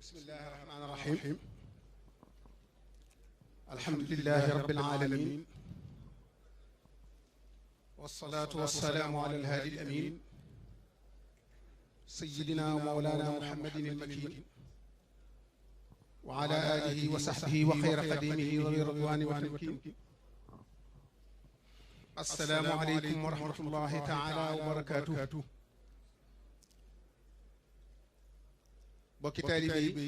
bismillahi rahmaani rahim alhamdulillahi rabbil alamin wassalaatu wassalaamu ala alhaadi alamin sayyidina wa mawlana muhammadin almakin wa ala alihi wa sahbihi wa xayra qadimihi wa ridwani wa tamkin assalaamu aleykum wa rahmatullahi taala wa barakatuh bokki taalibe yi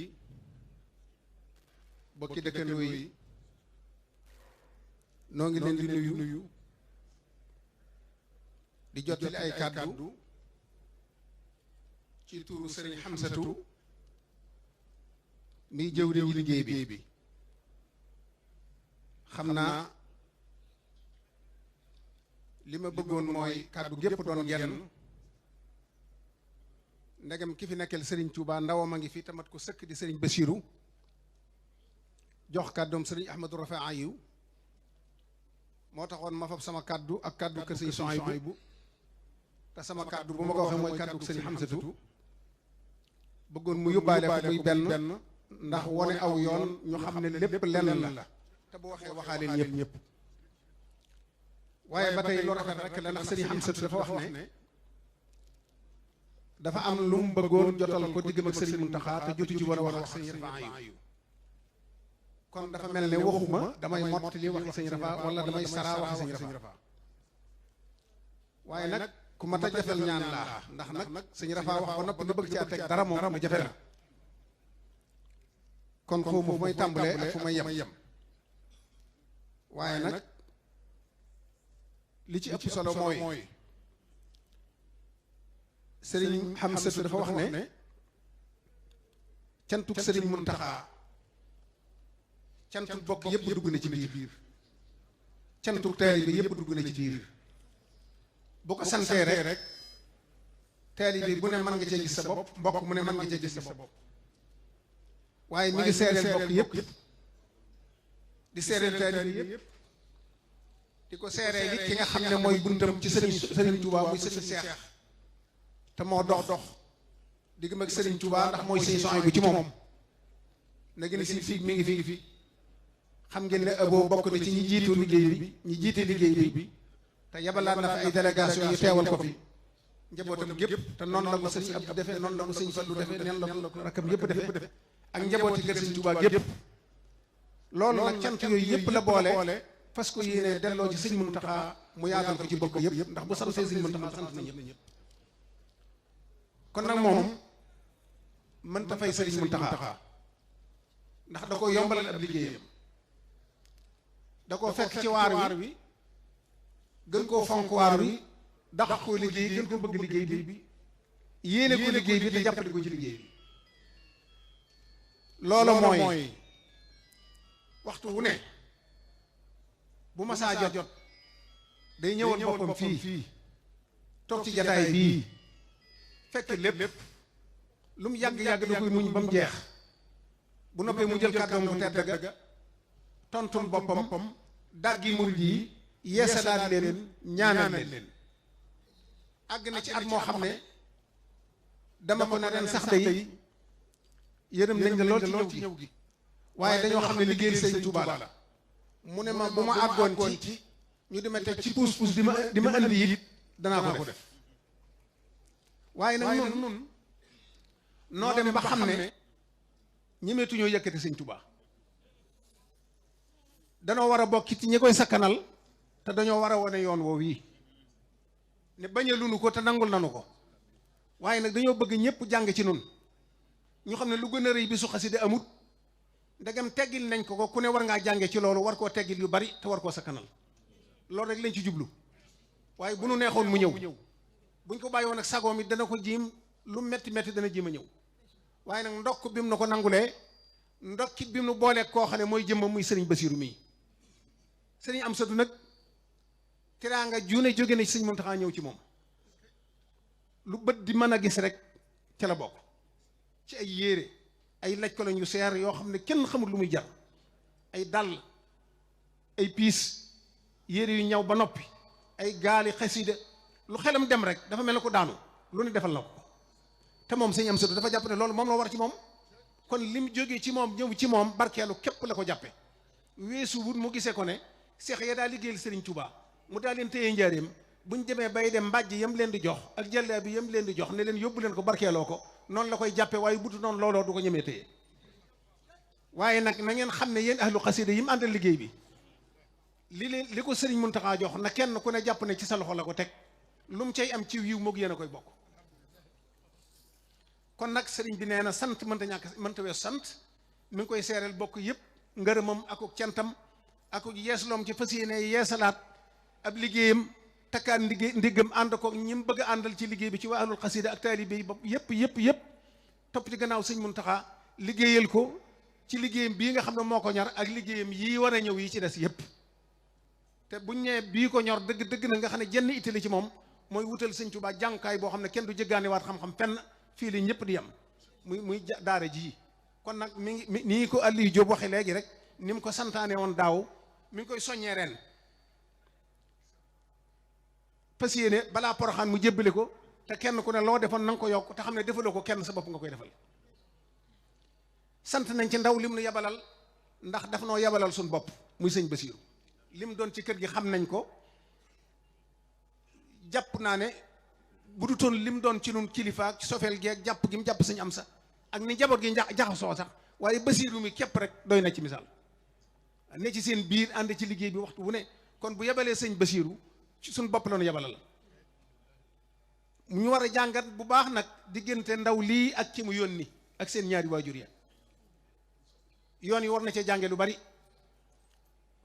bokki dëkkandoo yi noo ngi leen di nuyu di jottali ay kàddu ci turu sëriñ Xamsatu miy jëwriñ liggéey bi xam naa li ma bëggoon mooy kàddu gépp doon genn ndegam ki fi nekkal Serigne Touba ndawam a ngi fi tamat ko sëkk di Serigne Bassirou jox kàddoom Serigne Ahmadou Rafa Ayiw moo taxoon ma fab sama kàddu ak kàddu kër Serigne Souhaïbou te sama kàddu bu ma ko waxee mooy kàddu Serigne Hamsatou bëggoon mu yóbbaale ko muy benn ndax wone aw yoon ñu xam ne lépp lenn la te bu waxee waxaaleen ñëpp waaye ba tey lu rafet rek la ndax Serigne Hamsatou dafa wax ne dafa am lu mu bëggoon jotal ko diggam ak Serigne Mountakha te jotu ci war a wax ak Serigne Rafa Ayiw kon dafa mel ne waxuma damay mottali waxi Serigne Rafa wala damay saraa waxi Serigne Rafa waaye nag ku mat a jafel ñaan laa ndax nag Serigne Rafa wax ba noppi nga bëgg ci teg dara moom mu jafe la kon xaw ma fu may tàmbalee ak fu may yem waaye nag li ci ëpp solo mooy Sëriñ Hamsatou dafa wax ne cantuk Sëriñ Mountakha cantuk bokk yëpp dugg na ci biir cantuk taalibe yëpp dugg na ci biir bu ko santee rek taalibe bu ne mën nga cee gis sa bopp mbokk mu ne mën nga cee gis sa bopp waaye mi ngi seereel bokk yëpp di seereel taalibe yëpp di ko seereel it ki nga xam ne mooy buntam ci Sëriñ Touba muy Sëriñ Seex te moo dox digg mag Serigne Touba ndax mooy Serigne Souhaïbou ci moom na gën a si fii mi ngi fi xam ngeen ne Abo bokk na ci ñi jiitu liggéey bi ñi jiite liggéey bi te yabalaat na fa ay délégation yu teewal ko fi njabootam gépp te noonu la ko Serigne Abdou defee noonu la ko Serigne Fallou defee noonu la ko rakkam yëpp defee ak njabooti kër Serigne Touba gépp loolu nag cant yooyu yëpp la boole fas ko yéene delloo ci Serigne Mountakha mu yaatal ko ci bokk yëpp ndax bu santee Serigne Mountakha sant na ñëpp kon nag moom mënta fay Serigne Mountakha ndax da ko yombalal ab liggéeyam da ko fekk ci waar wi gën koo fonk waar wi dax koo liggéey gën ko bëgg liggéey bi yéene ko liggéey bi te jàppale ko ci liggéey bi loolu mooy waxtu wu ne bu ma saa jot day ñëwal boppam fii toog ci jataay bii fekk lépp lu mu yàgg-yàgg da koy muñ ba mu jeex bu noppee mu jël kàddoom bu tedd ga tontul boppam dàggi murid yi yeesalaat leen ñaanal leen àgg na ci at moo xam ne dama ko ne ren sax day yërëm nañ la lool ci ñëw gi waaye dañoo xam ne liggéeyal Sëñ Tuubaa la mu ne ma bu ma àggoon ci ñu di ma teg ci puus-puus di ma andi it danaa ko def waaye nag nun noo dem ba xam ne ñemeetuñoo yëkkati Sëñ Tuubaa danoo war a bokk ci ñi koy sakkanal te dañoo war a wane yoon woowu yi ne bañaluñu ko te nangul nanu ko waaye nag dañoo bëgg ñëpp jàng ci nun ñu xam ne lu gën a rëy bi su xaside amut ndegam teggil nañ ko ku ne war ngaa jànge ci loolu war koo teggil yu bari te war koo sakkanal loolu rek lañ ci jublu waaye bu nu neexoon mu ñëw buñ ko bàyyi woon ak sagoom it dana ko jiim lu metti dana jiim a ñëw waaye nag ndokk bi mu na ko nangulee ndokki bi mu booleeg koo xam ne mooy jëmba muy Serigne Bassirou mii Serigne Hamsatou nag teraanga juune jóge na ci Serigne Mountakha ñëw ci moom lu bët di mën a gis rek ca la bokk ci ay yére ay laj ko lañ yu seer yoo xam ne kenn xamul lu muy jar ay dàll ay piis yére yu ñaw ba noppi ay gaali xasida lu xelam dem rek dafa mel ne ko daanu lu ne defal na ko te moom Serigne Hamsatou dafa jàpp ne loolu moom la war ci moom kon lim jógee ci moom ñëw ci moom barkeelu képp la ko jàppe weesu wut mu gisee ko ne seex ya daa liggéeyal Serigne Touba mu daa leen téye njaareem buñ demee bay dem mbàjj yam leen di jox ak jàllaa bi yam leen di jox ne leen yóbbu leen ko barkeeloo ko noonu la koy jàppe waaye butu noonu looloo du ko ñemee téye waaye nag na ngeen xam ne yéen ahlu xasida yi mu àndal liggéey bi li ko Serigne Mountakha jox na kenn ku ne jàpp ne ci sa loxo la ko teg lu mu cay am ci yiw moog yéen a koy bokk kon nag sëriñ bi nee na sant mënta ñàkk mënta weesu sant mi ngi koy seereel bokk yëpp ngërëmam akuk cantam akuk yeesloom ci fas yéene yeesalaat ab liggéeyam takkaat ndiggam ànd ko ñi mu bëgg a àndal ci liggéey bi ci waa ahlul xasida ak taalibe yi bopp yëpp topp ci gannaaw sëñ Muntaxa liggéeyal ko ci liggéeyam bii nga xam ne moo ko ñor ak liggéeyam yii war a ñëw yi ci des yëpp te buñ nee bii ko ñor dëgg na nga xam ne jenn ittali ci moom mooy wutal sëñ Tuubaa jàngukaay boo xam ne kenn du jëggaane waat xam-xam fenn fii li ñëpp di yem muy daara ji kon nag mi ngi nii ko Aliou Diop waxe léegi rek ni mu ko santaane woon daaw mi ngi koy soññee ren fas yéene balaa Poroxaan mu jébbale ko te kenn ku ne loo defoon na nga ko yokk te xam ne defaloo ko kenn sa bopp nga koy defal sant nañ ci ndaw lim nu yabalal ndax daf noo yabalal suñ bopp muy sëñ Basiiru lim doon ci kër gi xam nañ ko jàpp naa ne bu du toon lim doon ci nun kilifa ci sofeel geeg jàpp gi mu jàpp sëñ am sa ak ni njaboot gi jaxasoo sax waaye Basiiru mi képp rek doy na ci misaal ne ci seen biir ànd ci liggéey bi waxtu wu ne kon bu yabalee sëñ Basiiru ci suñ bopp la nu yabalal ñu war a jàngat bu baax nag diggante ndaw lii ak ci mu yónni ak seen ñaari waajur ya yoon yi war na cee jànge lu bari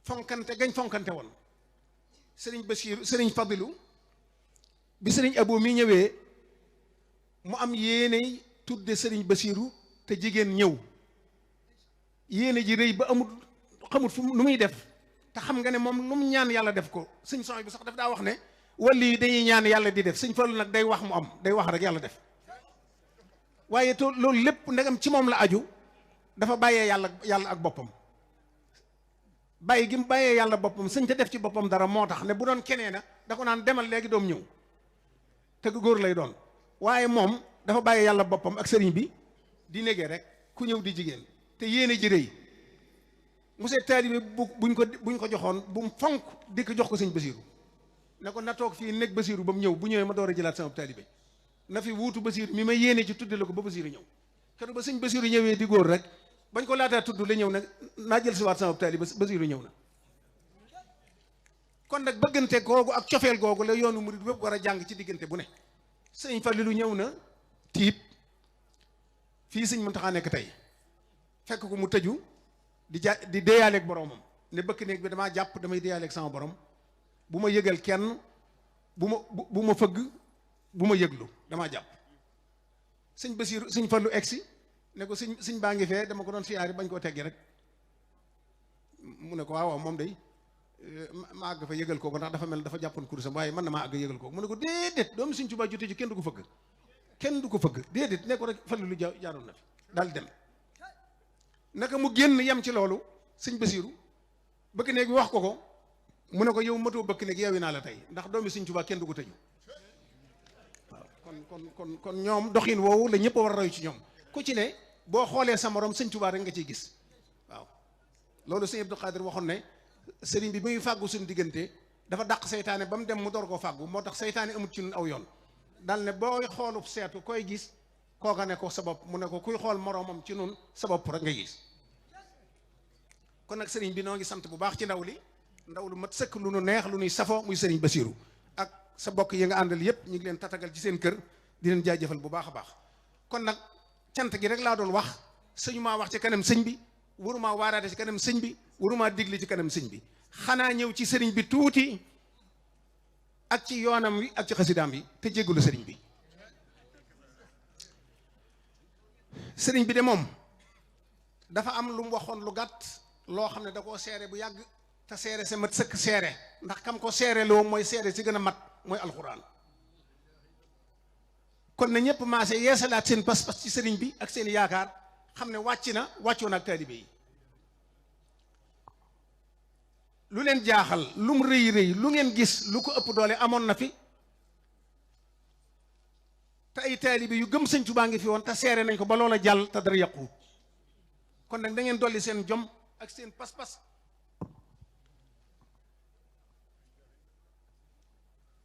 fonkante gañ fonkante woon sëriñ Basiiru sëriñ Fadilu bi sëriñ Abo mi ñëwee mu am yéene tudde sëriñ Basiiru te jigéen ñëw yéene ji rëy ba amul xamut fu nu muy def te xam nga ne moom lu mu ñaan yàlla def ko sëñ Soñ bi sax daf daa wax ne wali yi dañuy ñaan yàlla di def sëñ Fallu nag day wax mu am day wax rek yàlla def waaye to loolu lépp ndegam ci moom la aju dafa bàyyee yàlla ak boppam bàyyi gi mu bàyyee yàlla boppam sëñ te def ci boppam dara moo tax ne bu doon kenee na da ko naan demal léegi doom ñëw te góor lay doon waaye moom dafa bàyyee yàlla boppam ak sëriñ bi di négee rek ku ñëw di jigéen te yéene ji rëy monsieur taalibe buñ ko joxoon bu mu fonk di ko jox ko sëñ Basiiru ne ko na toog fii nekk Basiiru ba mu ñëw bu ñëwee ma door a jëlaat sama taalibe na fi wuutu Basiiru mi ma yéene ci tudde la ko ba Basiiru ñëw keroog ba sëñ Basiiru ñëwee di góor rek bañ ko laataa tudd la ñëw nag naa jël si waat sama taalibe Basiiru ñëw na kon nag bëggante googu ak cofeel googu la yoonu murid wépp war a jàng ci diggante bu ne sëñ Fallilu ñëw na tiit fii sëñ Muntaxa nekk tey fekk ko mu tëju di déeyaaleeg boromam ne bëkk néeg bi damaa jàpp damay déeyaaleeg sama borom bu ma yëgal kenn bu ma fëgg bu ma yëglu damaa jàpp sëñ Basiiru sëñ Fallu egsi ne ko sëñ baa ngi fee dama ko doon siyaari bañ koo teggi rek mu ne ko waaw moom day ma àgg fa yëgal kooku ndax dafa mel dafa jàppoon kursam waaye mën na maa àgg yëgal kooku mu ne ko déedéet doomu sëñ Tuubaa jote ci kenn du ko fëgg déedéet ne ko rek Fallu lu jaaroon na fi daal dem naka mu génn yem ci loolu sëñ Basiiru bëkk néeg bi wax ko mu ne ko yow matoo bëkk néeg yeewi naa la tey ndax doomi sëñ Tuubaa kenn du ko tëju waaw kon ñoom doxin woowu la ñëpp war a roy ci ñoom ku ci ne boo xoolee sa morom sëñ Tuubaa rek nga ciy gis waaw loolu sëñ Abdou Khadir waxoon ne sëriñ bi muy fàggu suñu diggante dafa dàq seytaane ba mu dem mu door koo fàggu moo tax seytaane amut ci ñun aw yoon dal ne booy xoolub seetu koy gis kooka ne ko sa bopp mu ne ko kuy xool moroomam ci nun sa bopp rek nga gis kon nag sëriñ bi noo ngi sant bu baax ci ndaw lu mat sëkk lu nu neex lu nuy safo muy sëriñ Basiiru ak sa bokk yi nga àndal yépp ñu ngi leen tatagal ci seen kër di leen jaajëfal bu baax a baax kon nag cant gi rek laa doon wax sëñu maa wax ci kanam sëñ bi warumaa waaraate ci kanam sëñ bi warumaa digle ci kanam sëñ bi xanaa ñëw ci sëriñ bi tuuti ak ci yoonam wi ak ci xasidaam bi te jéggulu sëriñ bi sëriñ bi de moom dafa am lu mu waxoon lu gàtt loo xam ne da koo seere bu yàgg te seere sa mat sëkk seere ndax kam ko seere loo mooy seere si gën a mat mooy alxuraan kon na ñëpp maase yeesalaat seen pas-pas ci sëriñ bi ak seen yaakaar xam ne wàccoon ak taalibe yi lu leen jaaxal lu mu rëy lu ngeen gis lu ko ëpp doole amoon na fi te ay taalibe yu gëm sëñ Tuubaa ngi fi woon te seere nañ ko ba loola jàll te dara yàqu kon nag da ngeen dolli seen jom ak seen pas-pas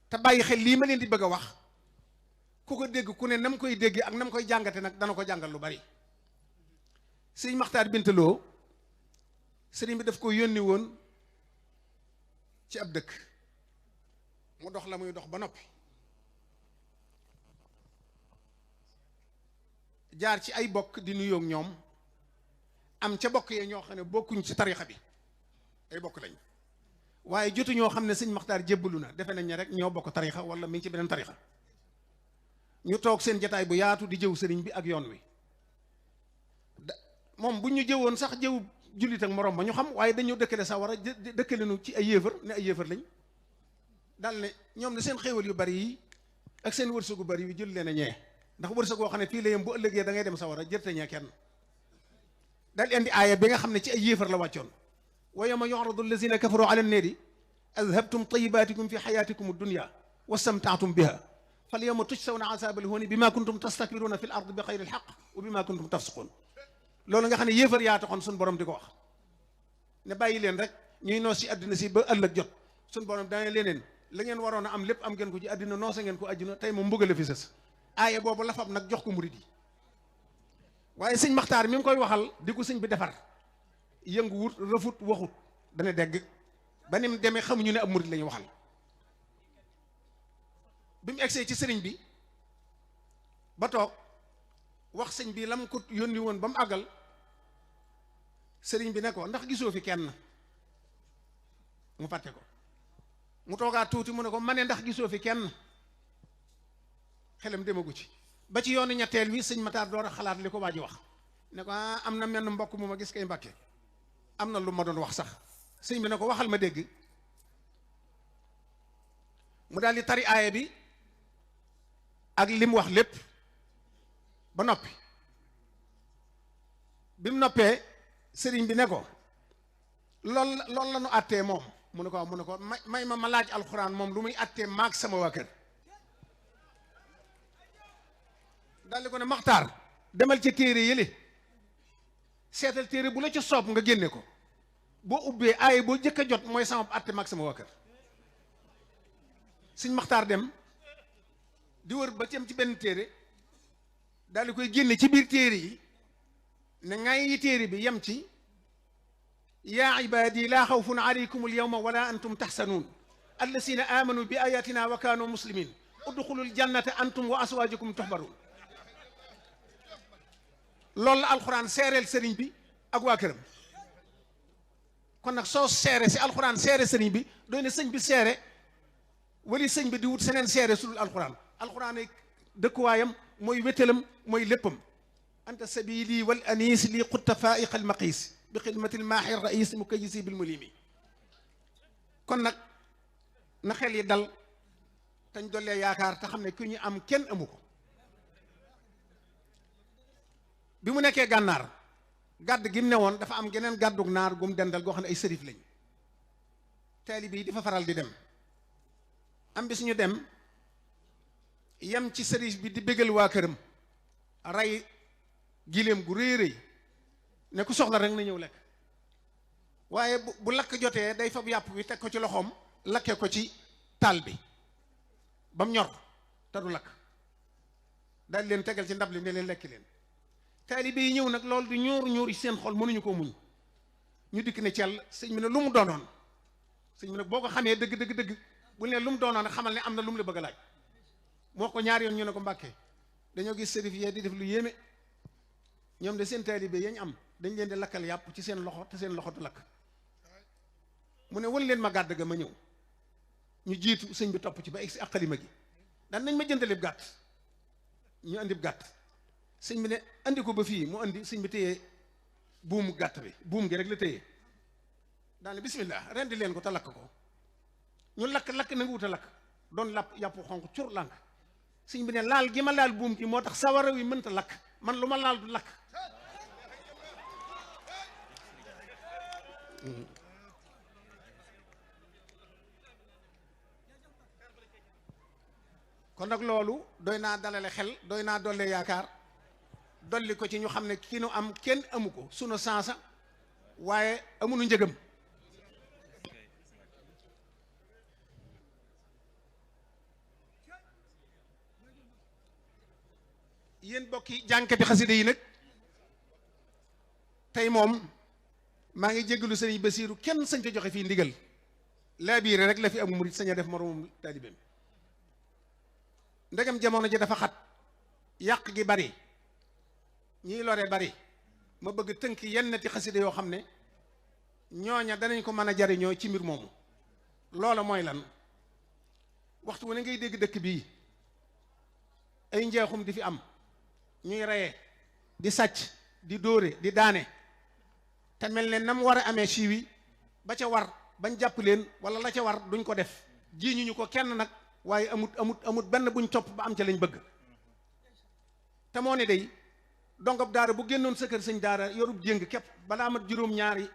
te bàyyi xel lii ma leen di bëgg a wax ku ko dégg ku ne nam koy dégg ak nam koy jàngate nag dana ko jàngal lu bari. sëñ Maxtaar Bintaloo sëriñ bi daf ko yónni woon ci ab dëkk mu dox la muy dox ba noppi jaar ci ay bokk di nuyoog ñoom am ca bokk yee ñoo xam ne bokkuñ ci tarixa bi ay bokk lañ waaye jotu ñoo xam ne sëñ Maxtaar jébbalu na defe nañ ne rek ñoo bokk tarixa wala mi ngi ci beneen tarixa ñu toog seen jataay bu yaatu di jëw sëriñ bi ak yoon wi moom bu ñu jëwoon sax jëw jullit ak morom ba ñu xam waaye dañoo dëkkale sawara dëkkale nu ci ay yéefar ne ay yéefar lañ dal ne ñoom ne seen xéewal yu bari yi ak seen wërsëgu bari yu jël leen a ñee ndax wërsëg woo xam ne fii la yem bu ëllëgee da ngay dem sawara jërte ñee kenn dal indi aaya bi nga xam ne ci ay yéefar la wàccoon wa yawma yu'radu allazina kafaru ala an-naari adhabtum tayyibatikum fi hayatikum ad-dunya wastamta'tum biha fal yawma tujzawna 'azabal huni bima kuntum tastakbiruna fil ardi bi ghayri al-haqq wa bima kuntum tafsiqun loolu nga xam ne yéefar yaa taxoon suñu borom di ko wax ne bàyyi leen rek ñuy noos ci àddina si ba ëllëg jot suñu borom dana leneen la ngeen waroon a am lépp am ngeen ko ci àddina noosa ngeen ko àddina tey moom mbugale fi sës aaye boobu la fab nag jox ko murid yi waaye sëñ Maxtaar mi ngi koy waxal di ko sëñ bi defar yënguwut rëfut waxut dana dégg ba ni mu demee xamuñu ne ab murid la ñu waxal bi mu egsee ci sëriñ bi ba toog wax sëñ bi lam ko yónni woon ba mu àggal sëriñ bi ne ko ndax gisoo fi kenn mu fàtte ko mu toogaat tuuti mu ne ko ma ne ndax gisoo fi kenn xelam demagu ci ba ci yoonu ñetteel wi sëñ Matar door a xalaat li ko waa ji wax ne ko am na menn mbokk mu ma gis kay Mbàkke am na lu ma doon wax sax sëñ bi ne ko waxal ma dégg mu daal di tari aaya bi ak lim wax lépp ba noppi bi mu noppee sëriñ bi ne ko lool la nu àttee moom mu ne ko may ma laaj alxuraan moom lu muy àttee maag sama waa kër daldi ko ne Maxtaar demal ca téere yële seetal téere bu la ca soob nga génne ko boo ubbee aaye boo jëkk a jot mooy sama àtte maag sama waa kër sëñ Maxtaar dem di wër ba cem ci benn téere daal di koy génne ci biir téere yi ne ngay yi téere bi yem ci yaa ibaadi laa xawfun aleykum alyawma wala antum taxsanuun allazina amanu bi ayatina wa kaanu muslimin udxulul jannata antum wa aswaajukum tuxbaruun loolu la alxuraan seereel sëriñ bi ak waa këram kon nag soo seere si alxuraan seere sëriñ bi doy na sëñ bi seere wali sëñ bi di wut seneen seere su dul alxuraan alxuraan ay dëkkuwaayam mooy wétalam mooy léppam anta sabili wal anis li xutta faiqa al maqis bi xidmati l maaxi rais mukayisi bil mulimi kon nag na xel yi dal tañ dollee yaakaar te xam ne ku ñu am kenn amu ko bi mu nekkee gànnaar gàdd gi mu ne woon dafa am geneen gàddug naar gum dendal goo xam ne ay sërif lañ taalibe yi di fa faral di dem am bis ñu dem yem ci sërif bi di bégal waa këram rey giléem gu rëy rëy ne ku soxla rek na ñëw lekk waaye bu lakk jotee day fab yàpp bi teg ko ci loxoom lakke ko ci taal bi ba mu ñor te du lakk daal leen tegal ci ndab li ne leen lekki leen taalibe yi ñëw nag loolu di ñuur ñuur yi seen xol mënuñu ko muñ ñu dikk ne cell sëñ bi ne lu mu doonoon sëñ bi nag boo ko xamee dëgg bu ne lu mu doonoon xamal ne am na lu mu la bëgg a laaj moo ko ñaari yoon ñu ne ko Mbàkke dañoo gis sërif yee di def lu yéeme ñoom de seen taalibe yañ am dañ leen di lakkal yàpp ci seen loxo te seen loxo du lakk mu ne wan leen ma gàdd ga ma ñëw ñu jiitu sëñ bi topp ci ba egsi ak xalima gi daan nañ ma jëndalib gàtt ñu andib gàtt sëñ bi ne andi ko ba fii mu andi sëñ bi téye buumu gàtt bi buum gi rek la téye daane bismillah rendi leen ko te lakk ko ñu lakk na nga wut a lakk doon lapp yàpp xonq cur lànk sëñ bi ne laal gi ma laal buum gi moo tax sawara wi mënta lakk man lu ma laal du lakk kon nag loolu doy naa dalale xel doy naa dolle yaakaar dolli ko ci ñu xam ne ki nu am kenn amu ko sunu sansa waaye amunu njëgam. yéen bokki jànkati xasida yi nag tey moom maa ngi jéggalu sëriñ Basiiru kenn sañ ko joxe fii ndigal laa biire rek la fi am murit sañ a def moroomum taalibeem ndegam jamono ji dafa xat yàq gi bari ñiy lore bari ma bëgg tënk yennati xasida yoo xam ne ñooña danañ ko mën a jariñoo ci mbir moomu. loola mooy lan? waxtu wu ne ngay dégg dëkk bii ay njeexum di fi am, ñuy reye di sàcc di dóore di daane, te mel ne nam war a amee siiwi ba ca war bañ jàpp leen wala la ca war duñ ko def. jiiñu ñu ko kenn nag, waaye amut benn buñ topp ba am ca lañ bëgg. te moo ne day dongob daara bu génnoon sa kër sëñ daara yorub jéng képp balaa mat juróom-ñaari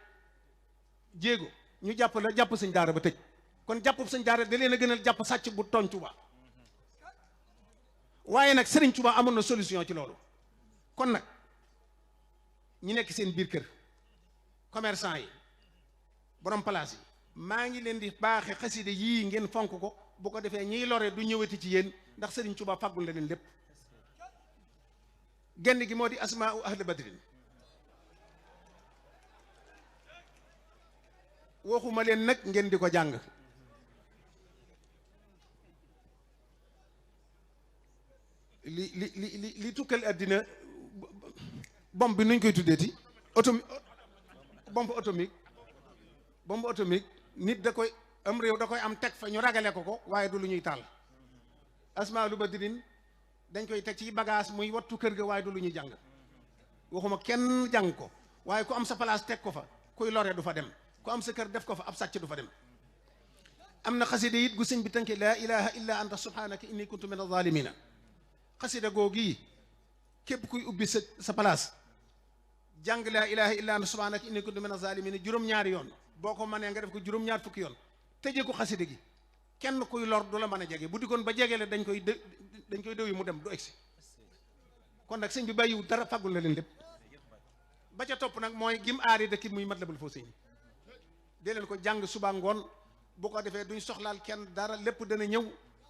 jéego ñu jàpp la jàpp sëñ daara ba tëj. kon jàpp sëñ daara da leen a gënal jàpp sàcc bu tooñ Tuuba. waaye nag Sëriñ Tuuba amoon na solution ci loolu. kon nag ñi nekk seen biir kër, commerçant yi, borom place yi, maa ngi leen di baaxe xaside yii ngeen fonk ko, bu ko defee ñiy lore du ñëwati ci yéen, ndax Sëriñ Tuuba fàggul la leen lépp. genn gi moo di asmaa'u ahli badrin. waxuma leen nag ngeen di ko jàng, li tukkal àddina bombe bi nuñ koy tuddeeti bombe atomique nit da koy am réew da koy am teg fa ñu ragale ko waaye du lu ñuy taal. asmaa'u badrin dañ koy teg ci bagage muy wattu kër ga, waaye du lu ñuy jàng. waxuma kenn jàng ko, waaye ku am sa place teg ko fa kuy lore du fa dem, ku am sa kër def ko fa ab sàcc du fa dem. am na xasida it gu sëñ bi tënke laa ilaha illa anta subhanaka inni kuntu min az-zalimina. xasida googi képp kuy ubbi sa place jàng laa ilaha illa anta subhanaka inni kuntu min az-zalimina juróom-ñaari yoon, boo ko mënee nga def ko juróom-ñaar fukki yoon, tëjee ko xasida gi. kenn kuy lor du la mën a jege, bu dikkoon ba jege la dañ koy dëw yi mu dem du egsi. kon nag sëñ bi bàyyiwu dara, fàggul na leen lépp. ba ca topp nag mooy gim aari dëkk muy Matlabul Fawzayni. dee leen ko jàng suba ngoon, bu ko defee duñ soxlaal kenn dara, lépp dana ñëw.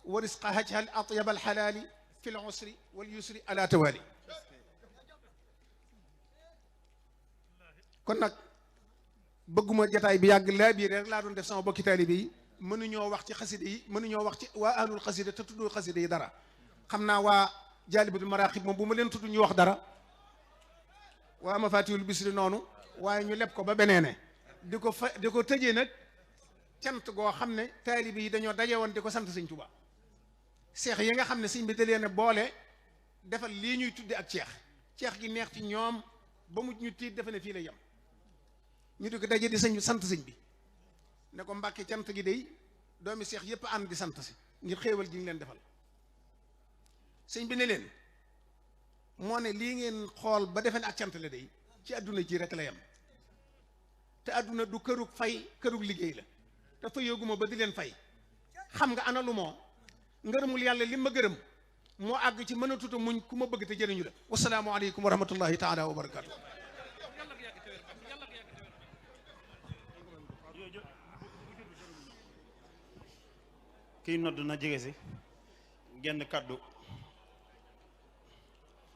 wa risqa hajhal atyab al xalaali fi l usri wal yusri ala tawali. kon nag bëgguma jataay bi yàgg, laa biir rek laa doon def sama bokki taalibe yi. mënuñoo wax ci xaside yi, mënuñoo wax ci waa ahlul xaside te tuddoo xaside yi dara. xam naa waa jaalibatul maraaxib moom bu ma leen tudd ñu wax dara, waa mafatihul bisri noonu, waaye ñu leb ko ba beneene. di ko tëjee nag cant goo xam ne taalibe yi dañoo daje woon di ko sant sëñ Tuubaa. seex yi nga xam ne sëñ bi da leen a boole defal lii ñuy tudde ak ceex gi neex ci ñoom ba mu ñu tiit defe ne fii la yem. ñu di ko daje di sant sëñ bi ne ko Mbàkke cant gi day doomi seex yépp ànd di sant si ngir xéewal gi ñu leen defal. sëñ bi ne leen moo ne lii ngeen xool ba defe ne ak cant la day ci àdduna ji rek la yem. te àdduna du kërug fay, kërug liggéey la. te fa yóoguma ba di leen fay. xam nga ana lu moo ngërëmul yàlla li ma gërëm moo àgg ci mën a tuta muñ ku ma bëgg te jëriñu la. wasalaamu aleykum wa rahmatullahi taala wa barakaatu. kiy nodd na jege si genn kàddu